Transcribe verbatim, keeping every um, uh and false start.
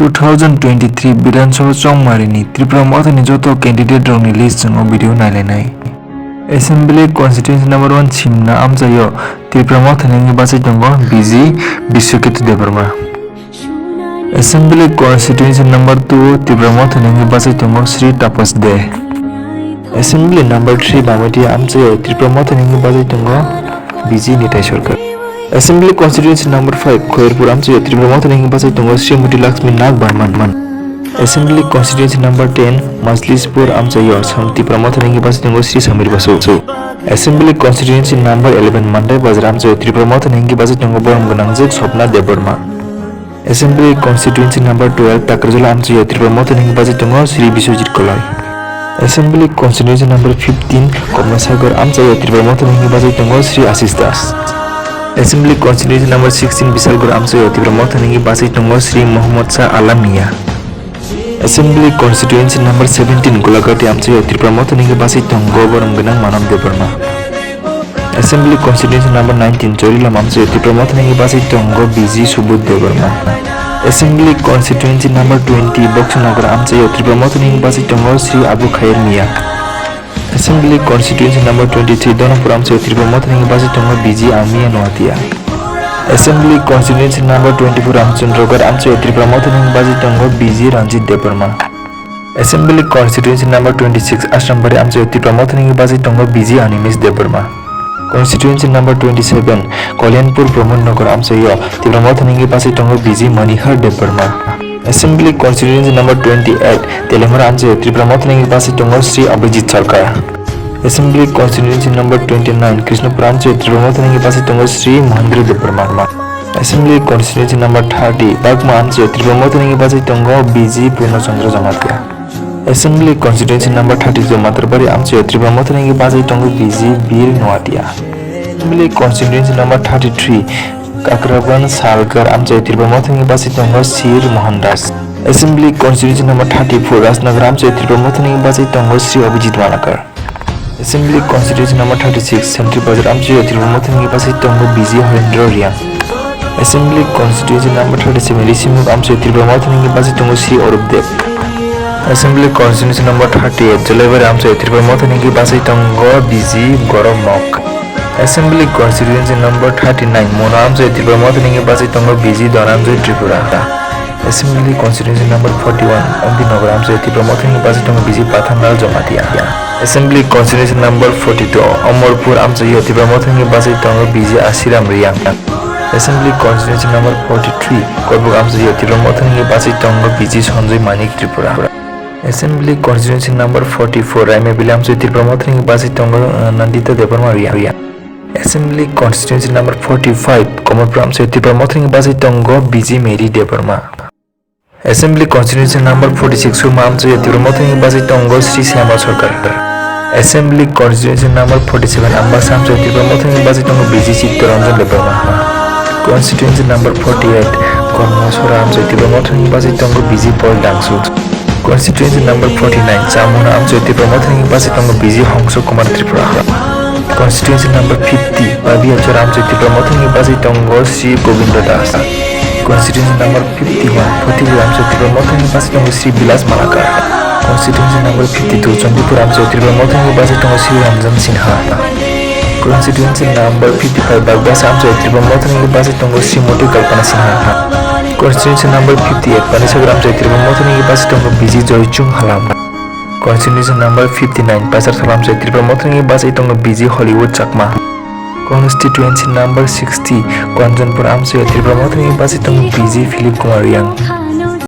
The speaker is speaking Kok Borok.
Two thousand twenty-three Bidhan Sabha chongmarini Tripura Mothani joto candidate rokni list chwng o video nailainai. Assembly constituency number one Simna amchaio Tripura Mothani wngwi bachai tongo B G Biswaketu Debbarma. Assembly constituency number two Tripura Mothani wngwi bachai tongo Sri Tapas De. Assembly number three Bamatia amchaio Tripura Mothani wngwi bachai tongo B G Nitai Sarkar. Assembly constituency number five Khairpur amchaio Tripura Mothani wngwi bachai tongo Srimati Lakshmi Nag Barman. Assembly constituency number ten Majlishpur amchaio Tripura Mothani wngwi bachai tongo Sri Samir Basu. Assembly constituency number eleven Mandai Bazar amchaio Tripura Mothani wngwi bachai tongo borom gwnangjwk Swapna Debbarma. Assembly constituency number twelve Takarjala amchaio Tripura Mothani wngwi bachai tongo Sri Biswajit Koloi. Assembly constituency number fifteen Komlasagar amchaio Tripura Mothani wngwi bachai tongo Sri Ashish Das. Assembly constituency number sixteen Bisalgarh amchaio Tripura Mothani wngwi bachai tongo Sri Mohammad Shah Alam Mia. Assembly constituency number seventeen Golaghati amchaio Tripura Mothani wngwi bachai tongo borom gwnang Manav Debbarma. Assembly constituency number nineteen Chorilam amchaio Tripura Mothani wngwi bachai tongo B G Subodh Debbarma. Assembly constituency number twenty Boxanagar amchaio Tripura Mothani wngwi bachai tongo Sri Abu Khair Mia. Assembly constituency number twenty-three Donapur amchaio Tripura Mothani wngwi bachai tongo B G Amia Noatia. Assembly constituency number twenty-four Ramchandragarh amchaio Tripura Mothani wngwi bachai tongo B G Ranjit Debbarma. Assembly constituency number twenty-six Asrambari amchaio Tripura Mothani wngwi bachai tongo B G Animesh Debbarma. Constituency number twenty-seven Kalyanpur Pramod Nagar amchaio Tripura Mothani wngwi bachai tongo B G Manihar Debbarma. Assembly constituency number twenty-eight Teliamura amchaio Tripura Mothani wngwi bachai tongo Sri Abhijit Sarkar. Assembly constituency number twenty-nine Krishnapur amchaio Tripura Mothani wngwi bachai tongo Sri Mahendra Debbarma. Assembly constituency number thirty Bagma amchaio Tripura Mothani wngwi bachai tongo B G Purna Chandra Jamatia. Assembly constituency number thirty-two Matarbari amchaio Tripura Mothani wngwi bachai tongo B G Bir Noatia. Assembly constituency number thirty-three Kakraban Salgar amchaio Tripura Mothani wngwi bachai tongo Sir Mohan Das. Assembly constituency number thirty-four Rajnagar amchaio Tripura Mothani wngwi bachai tongo Sri Abhijit Malakar. Assembly constituency number thirty-six Sentri Bazar amchaio Tripura Mothani wngwi bachai tongo B G Horendra Reang. Assembly constituency number thirty-seven Risimuk amchaio Tripura Mothani wngwi bachai tongo Sri Arup Deb. Assembly constituency number thirty-eight Jolaibari amchaio Tripura Mothani wngwi bachai tongo B G Gaurav Mok. Assembly constituency number thirty-nine Mona amchaio Tripura Mothani wngwi bachai tongo B G Dhananjoy Tripura. Assembly constituency number forty-one Ompi Nagar amchaio Tripura Mothani wngwi bachai tongo B G Pathanlal Jamatia. Assembly constituency number forty-two Amarpur amchaio Tripura Mothani wngwi bachai tongo B G Ashiram Reang. Assembly constituency number forty-three Korbuk amchaio Tripura Mothani wngwi bachai tongo B G Sanjoy Manik Tripura. Assembly constituency number forty-four Raimabili amchaio Tripura Mothani wngwi bachai tongo, uh, Nandita Debbarma Reang. Assembly constituency number forty-five Kamalpur amchaio Tripura Mothani wngwi bachai tongo B G Mary Debbarma. Assembly constituency number forty-six Surma amchaio Tripura Mothani wngwi bachai tongo Sri Syama Sarkar. Assembly constituency number forty-seven Ambasa amchaio Tripura Mothani wngwi bachai tongo B G Chittaranjan Debbarma. Constituency number forty-eight Kormasora amchaio Tripura Mothani wngwi bachai tongo B G Paul Dangsu. Constituency number forty-nine Chamona amchaio Tripura Mothani wngwi bachai tongo B G Hongso Kumar Tripura. Constituency number fifty Pabiachara amchaio Tripura Mothani wngwi bachai tongo Sri Govinda Das. Constituency number fifty-one Phothipuram amchaio Tripura Mothani wngwi bachai tongo Sri Bilas Malakar. Constituency number fifty-two Chandipur amchaio Tripura Mothani wngwi bachai tongo Sri Ranjan Sinha. Constituency number fifty-five Bagbasa amchaio Tripura Mothani wngwi bachai tongo Srimati Kalpana Sinha. Constituency number fifty-eight Panisagar amchaio Tripura Mothani wngwi bachai tongo B G Joychung Halam. Constituency number fifty-nine Paisarthal amchaio Tripura Mothani wngwi bachai tongo B G Hollywood Chakma. Constituency number sixty Kanchanpur amchaio Tripura Mothani wngwi bachai tongo B G Philip Kumar Reang.